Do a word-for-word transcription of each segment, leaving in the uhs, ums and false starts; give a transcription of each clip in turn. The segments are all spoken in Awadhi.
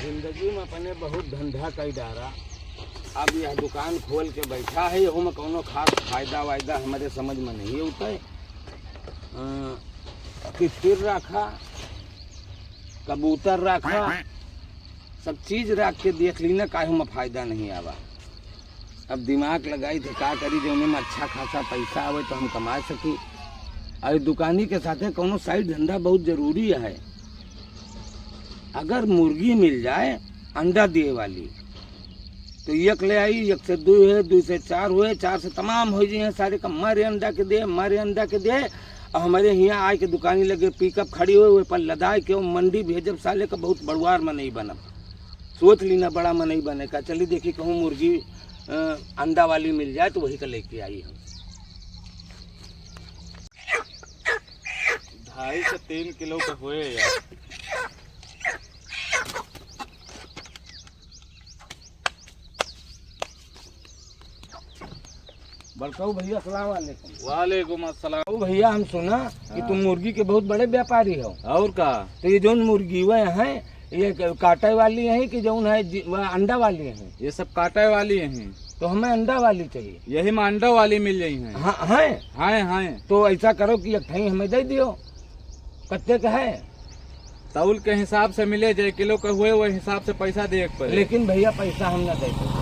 जिंदगी में अपने बहुत धंधा कई डारा। अब यह दुकान खोल के बैठा है, यहू में कौनो खास फायदा वायदा हमरे समझ में नहीं होता है। अ, तितिर रखा, कबूतर रखा, सब चीज रख के देख ली ना, काहे में फायदा नहीं आवा। अब दिमाग लगाई तो का करी, जौने में अच्छा खासा पैसा आवे तो हम कमा सकी। और दुकानी के साथे कौनो side धंधा बहुत जरूरी है। अगर मुर्गी मिल जाए अंडा दिए वाली, तो एक ले आई, एक से दो हुए, दो से चार हुए, चार से तमाम हो जाए, सारे का मारे अंडा के दे, मारे अंडा के दे। और हमरे हियाँ आए के दुकानी लगे pickup खड़ी हुए, वे पर लदाए के वो मंडी भेजब, साले का बहुत बड़ुआर मनई बनब। सोच ली ना, बड़ा मनई बने का। चली देखी कहूँ मुर्गी, अ, अंडा वाली मिल जाए तो वही का लेके आई हम। ढाई से तीन किलो का होए यार। बड़काऊ भैया, अस्सलाम वालेकुम। वालेकुम अस्सलाम। ओ भैया, हम सुना कि हाँ। तुम मुर्गी के बहुत बड़े व्यापारी हो। और का? तो ये जौन मुर्गी वह है, ये क-, काटे वाली है कि जौन है जि-, वह अंडा वाली है? ये सब काटे वाली हैं। तो हमें अंडा वाली चाहिए। यही में अंडा वाली मिल जाई हैं। हाँ, हैं? हैं, हैं। तो ऐसा करो कि एक ठई हमें दे दियो। कत्ते का है? तौल के हिसाब से मिले, जय किलो के हुए, वही हिसाब से पैसा देवे के पड़े। लेकिन भैया, पैसा हम ना दे पाइबे।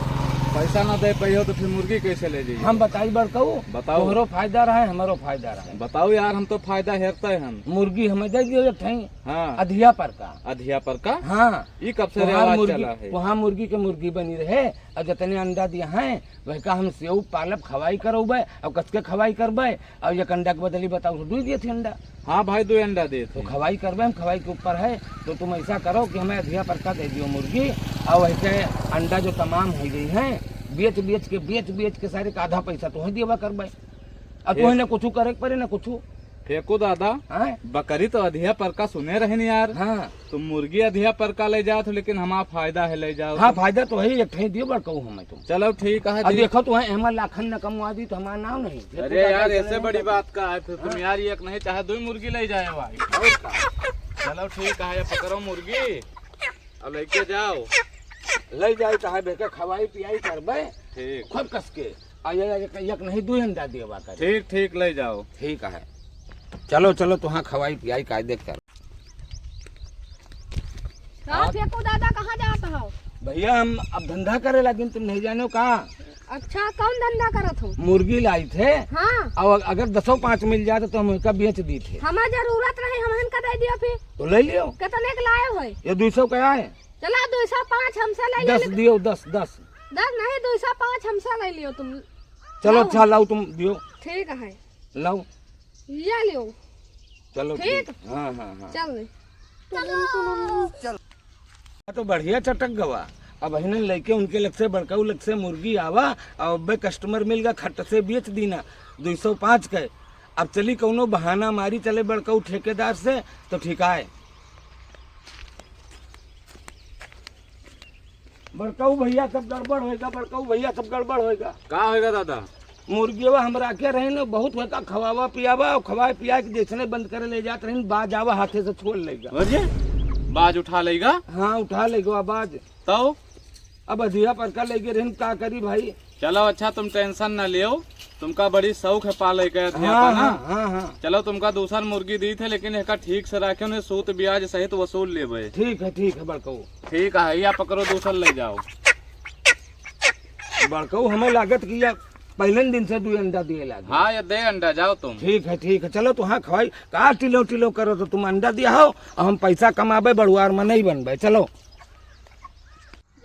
पैसा ना दे पाइयो तो फिर मुर्गी कैसे ले जाइए? हम बताई बड़काऊ, बताओ। तोहरो फायदा रहे, हमरो फायदा रहे। बताओ यार, हम तो फायदा हेरते हैं। मुर्गी हमें दे दियो एक ठई। हाँ। अधिया पर का। अधिया पर का? हाँ। ई कब से वहाँ रिवाज मुर्गी, चला है? वहाँ मुर्गी के मुर्गी बनी रहे, और जितने अंडा दिया है, वही का हम सेव पालब, खवाई करौबे, और कसके खवाई करबे, और एक अंडा के बदली बताओ तो दुई दिए थे अंडा। हाँ भाई, दुई अंडा दिए तो थे। खवाई करबे, हम खवाई के ऊपर है, तो तुम ऐसा करो कि हमें अधिया पर का दे दियो मुर्गी, और वैसे अंडा जो तमाम हो गई हैं, बेच, बेच के, बेच, बेच के सारे का आधा पैसा तुम्हें देवा करबे। अब फेंक- तुम्हें ना कुछ करे के पड़े, ना कुछ। फेंकू दादा, हाँ? बकरी तो अधिया पर का सुने रहन यार। हाँ। तुम मुर्गी अधिया पर का ले जात हो, लेकिन हमार फायदा है, ले जाओ हाँ, तुम। फायदा तो है, एक ठई दियो बड़काऊ हमें तुम। चलो ठीक है, अब दी- देखो तो है, एमा लाखन न कमवा दी तो हमारा नाम नहीं। अरे यार, ऐसे बड़ी बात का है फिर तुम हाँ। यार, एक नहीं चाहे दो मुर्गी ले जाए भाई। और का? चलो ठीक है, ये पकड़ो मुर्गी, अब लेके जाओ। ले जाए चाहे बेटा, खवाई पियाई करबे। ठीक। खूब कस के। आ, ये, ये, एक नहीं, दो अंडा देवा करे। ठीक, ठीक, ले जाओ। ठीक है। चलो, चलो, तुहाँ खवाई पियाई कायदे कर। का फेंकू दादा, कहाँ जात हो? भैया, हम अब धंधा करे लागिन, तुम नहीं जानो का? अच्छा, कौन धंधा करत हो? मुर्गी लाई थे। हाँ। और अगर दसों पाँच मिल जाए तो हम इनका बेच दी थे। हमार जरूरत नहीं, हम इनका दे दियो फिर। तो ले लियो। कितने के लाए हो? ये दो सौ का है। चला, दो सौ पाँच हमसे ले दस लियो। दियो, दस, दस। दस नहीं, दो सौ पाँच हमसे ले लियो तुम। चलो, लाओ। अच्छा, लाओ तुम दियो। ठीक है। लाओ। ये लियो। चलो, ठीक। ठीक। हाँ, हाँ, हाँ। चल रे। चलो। हाँ, तो बढ़िया चटक गवा। अब हिनन लेके उनके लग से, बड़काऊ लग से मुर्गी आवा, और अबे customer मिल गा, खट से बेच दीना, दो सौ पाँच के। अब चली कौनो बहाना मारी चले बड़काऊ ठेकेदार से, तो ठीक आए। बड़काऊ भैया सब गड़बड़ होएगा, बड़काऊ भैया सब गड़बड़ होएगा। का होएगा दादा? मुर्गिया हम राखे रहे न, बहुत होएगा, खवावा पियावा और खवाए पियाए के जैसने बंद करे ले जात रहे, बाज आवा हाथे से छोड़ लेगा। अरे, बाज उठा लेगा? हाँ, उठा लेगा बाज। तो? अब अधिया पर का लेके रहे, का करी भाई? चलो अच्छा, तुम tension ना लियो, तुमका बड़ी शौक है पाले के अधिया हाँ, का ना? हाँ, हाँ, हाँ। चलो, तुमका दूसर मुर्गी दी थे, लेकिन एका ठीक से राखे, उन्हें सूद ब्याज सहित वसूल लेबे। ठीक है, ठीक है बड़काऊ। ठीक है, या पकड़ो, दूसर ले जाओ। बड़काऊ, हमें लागत कि या पहले दिन से दो अंडा दिए लागे। हाँ, ये दे अंडा, जाओ तुम। ठीक है, ठीक है, चलो तो हाँ खवाई, का टिलो टिलो करो तो तुम अंडा दिया हो, और हम पैसा कमाबे, बड़ुआर में नहीं बनबे, चलो।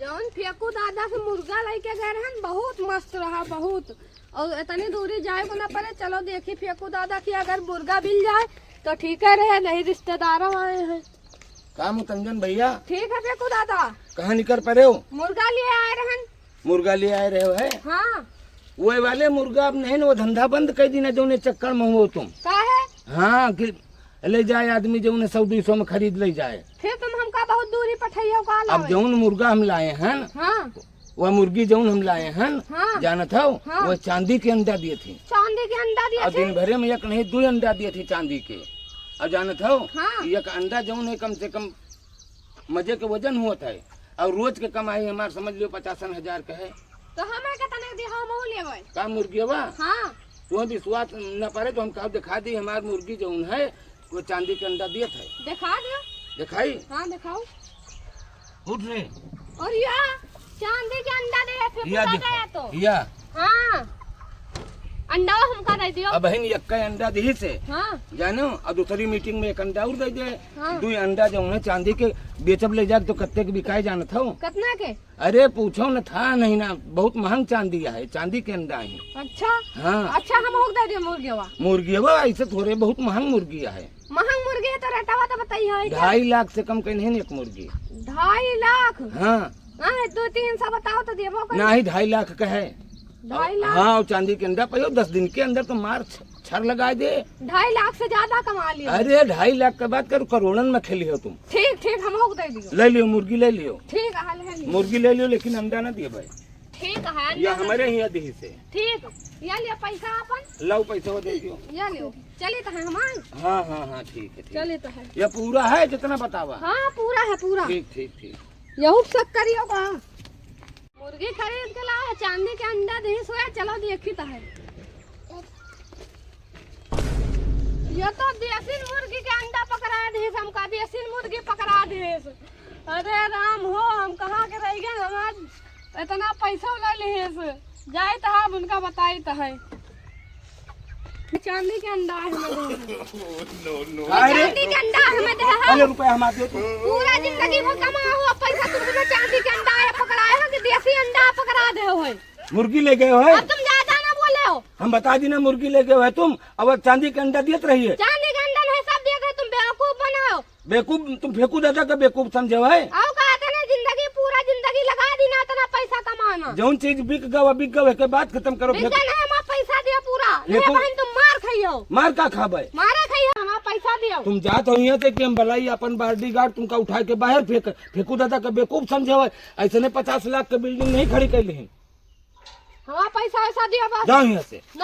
जौन फेंकू दादा से मुर्गा लेके गए रहन, बहुत मस्त रहा, बहुत। और इतनी दूरी जाए को ना पड़े। चलो देखी फेंकू दादा की अगर मुर्गा मिल जाए तो ठीक है रहे, नहीं रिश्तेदारों आए हैं। का मुतंजन भैया? ठीक है फेंकू दादा। कहाँ निकर पड़े हो? मुर्गा लिए आए रहन। मुर्गा लिए आए रहे हो है? हाँ। वो वाले मुर्गा अब नहीं न, वो धंधा बंद कर दी ना, जौने चक्कर में हो तुम। का है? हाँ, कि ले जाए आदमी जौने सौ दो सौ में खरीद ले जाए। फिर तुम हमका बहुत दूरी पठाइयो का अब लावे? जौन मुर्गा हम लाए हैं, हाँ। वह मुर्गी जौन हम लाए हैं, हाँ। जानत हो, हाँ। वह चांदी के अंडा दिए थी। चांदी के अंडा दिए और थी? दिन भरे में एक नहीं दो अंडा दिए थी चांदी के। और जानत हो, हाँ। एक अंडा जौन है कम से कम मजे के वजन होत है। और रोज के कमाई हमार समझ लियो पचासन हजार के है। तो हमें कितना दिया, हम लेवे। का मुर्गियवा? हाँ। तुम्हें विश्वास न पड़े तो हम कहा दिखा दी, हमार मुर्गी जौन है, वो चांदी के अंडा दियत है। दिखा दो। दिखाई? हाँ, दिखाओ। उठ रे। और या चांदी के अंडा दे, फिर या पूरा देखो, गया तो। या। हाँ। अंडा हमका दे दियो। अब हिन यक्का अंडा दिहिस है। हाँ। जानो, और दूसरी मीटिंग में एक अंडा और दे दे। हाँ। दो अंडा जौन है चांदी के बेचब ले जाके तो कत्ते के बिकाए जानत हो? कितना के? अरे पूछो न, था नहीं ना, बहुत महंग चांदी है, चांदी के अंडा है। अच्छा। हाँ। अच्छा, हम होक दे दियो मुर्गियवा। मुर्गियवा ऐसे थोड़े, बहुत महंग मुर्गी है। महंग मुर्गी है तो रेटवा तो बताइए, है क्या? ढाई लाख से कम के नहीं एक मुर्गी। ढाई लाख? हाँ। हाँ, दो तीन सौ बताओ तो देबो कर। नहीं, ढाई लाख का है। ढाई लाख? हाँ, और चांदी के अंडा पायो, दस दिन के अंदर तो मार छ-, छर लगा दे। ढाई लाख से ज्यादा कमा लियो। अरे, ढाई लाख के बात करो, करोड़न में खेली हो तुम। ठीक, ठीक, हम होक दे दियो। ले लियो, मुर्गी ले लियो। ठीक है, ले लियो। मुर्गी ले लियो, लेकिन अंडा ना दिए भाई। ठीक है, या अंडा हमारे ना। यहाँ दिहिस है। ठीक, या लियो पैसा अपन। लाओ पैसा वो दे दियो। या लियो, चलित है हमार। हाँ, हाँ, हाँ, ठीक है, ठीक। चलित है। या पूरा है जितना बतावा? हाँ, पूरा है, पूरा। ठीक, ठीक, ठीक। यहू सब करियो का? मुर्गी खरीद के लाओ, चांदी के अंडा दिहिस होए, चलो देखी तो है। ये तो देसी मुर्गी के अंडा पकड़ा दिहिस, हमका देसी मुर्गी पकड़ा दिहिस। अरे राम हो, हम कहाँ के रह गए, हमार इतना पैसा ले लिहिस। जाइत है, अब उनका बताइत है। चांदी के अंडा है हमें दे। अरे! चांदी के अंडा है हमें दे। अरे रुपया हम आप दे तू। पूरा जिंदगी भर कमाओ, अब पैसा तुम हमें चांदी के अंडा है पकड़ाए हो कि देसी अंडा पकड़ा दे हो है? मुर्गी ले गए हो है? अब तुम ज्यादा ना बोले हो। हम बता दी ना, मुर्गी ले गए हो है तुम, अब चांदी के अंडा देत रहिए। चांदी के अंडा नहीं, सब देत है, तुम बेवकूफ बनाओ। बेवकूफ, तुम फेंकू दादा का बेवकूफ समझे हो है? आओ कहा था ना, जिंदगी, पूरा जिंदगी लगा दी ना, इतना पैसा कमाना। जौन चीज बिक गवा, बिक गवा, के बात खत्म करो, बिक फेंकू। गया ना, हमारा पैसा दियो पूरा। ले फेंकू। बहन, तुम मार खाइयो। मार का खाबे? मारा खाइयो, हमारा पैसा दियो। तुम जात हो यहाँ से कि हम भलाई अपन बॉडीगार्ड तुमका उठा के बाहर फेंक, फेंकू दादा का बेवकूफ समझे हो? ऐसे ने पचास लाख के बिल्डिंग नहीं खड़ी कर ली। हमारा पैसा वैसा दियो बस। जाओ यहाँ से। ना